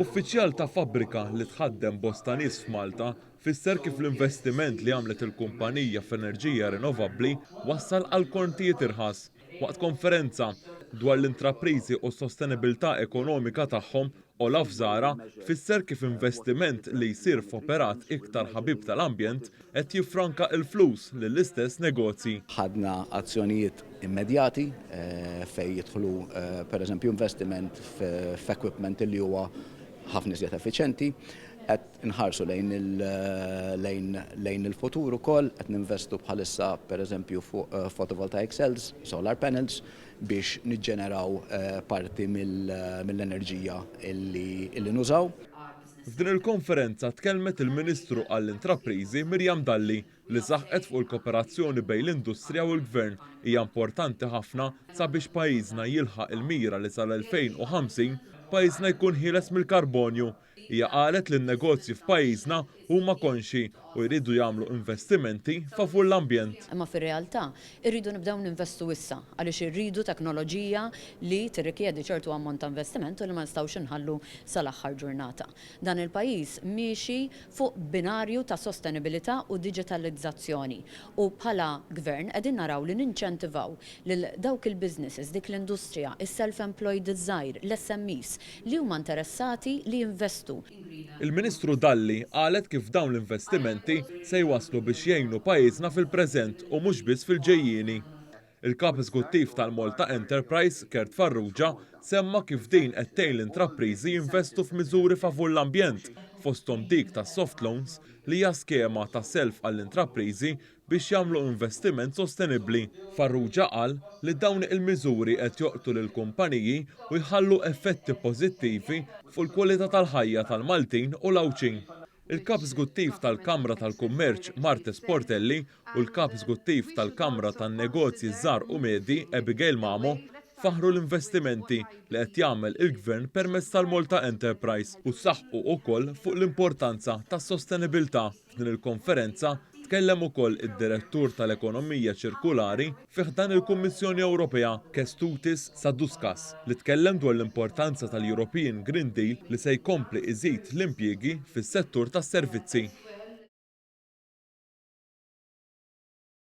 Uffiċjal ta' fabbrika li tħaddem bosta nies f'Malta fisser kif l-investiment li għamlet il-kumpanija f'enerġija rinnovabbli wassal għal kontijiet irħas. Waqt konferenza dwar l-intrapriżi u s-sostenibilità ekonomika tagħhom, Olaf Zahra fisser kif investiment li jsir f'operat iktar ħabib tal-ambjent qed jiffranka l-flus lill-istess negozji. Ħadna azzjonijiet immedjati fejn jidħlu pereżempju investiment f'equipment li huwa ħafna iżjed effiċjenti. Qed inħarsu lejn lejn il-futur ukoll, qed ninvestu bħalissa pereżempju fuq photovoltaic cells, solar panels biex niġġeneraw parti mill-enerġija li nużaw. F'din il-konferenza tkellmet il-Ministru għall-Intrapriżi Miriam Dalli li saħqet fuq il-koperazzjoni bejn l-industrija u l-Gvern hija importanti ħafna sabiex pajjiżna jilħaq il-mira li sal-2050 pajjiżna jkun ħieles mill-karbonju. Hija qalet li n-negozji f'pajjiżna huma konxji u jridu jagħmlu investimenti favur l-ambjent. Imma fir-realtà irridu nibdew ninvestu issa għaliex irridu teknoloġija li tirrikjedi ċertu ammont ta' investiment u li ma nistgħux inħallu sal-aħħar ġurnata. Dan il-pajjiż miexi fuq binarju ta' sostenibilità u diġitalizzazzjoni u bħala Gvern qegħdin naraw li ninċentivaw lil dawk il-businesses, dik l-industrija, is-self-employed iż-żgħir, l-SMEs, li huma interessati li jinvestu. Il-Ministru Dalli qalet kif dawn l-investimenti se jwasslu biex jgħinu pajjiżna fil-preżent u mhux biss fil-ġejjieni. Il-Kap Eżkuttiv tal-Malta Enterprise, Kurt Farrugia, semma kif din qed tgħin l-intrapriżi jinvestu f'miżuri favur l-ambjent, fosthom dik tas-soft loans li hija skema ta' self għall-intrapriżi biex jagħmlu investiment sostenibbli. Farrugia qal li dawn il-miżuri qed jolqtu lill-kumpaniji u jħallu effetti pożittivi fuq il-kwalità tal-ħajja tal-Maltin u l-Għawdxin. Il-Kap Eżkuttiv tal-Kamra tal-Kummerċ Marthese Portelli u l-Kap Eżkuttiv tal-Kamra tan-Negozji Żgħar u Medji Abigail Mamo faħħru l-investimenti li qed jagħmel il-Gvern permezz tal-Malta Enterprise u saħqu ukoll fuq l-importanza tas-sostenibilità. F'din il-konferenza tkellem ukoll id-Direttur tal-Ekonomija Ċirkulari fi ħdan il-Kummissjoni Ewropea, Kestutis Saduskas, li tkellem dwar l-importanza tal-European Green Deal li se jkompli iżid l-impjiegi fis-settur tas-servizzi.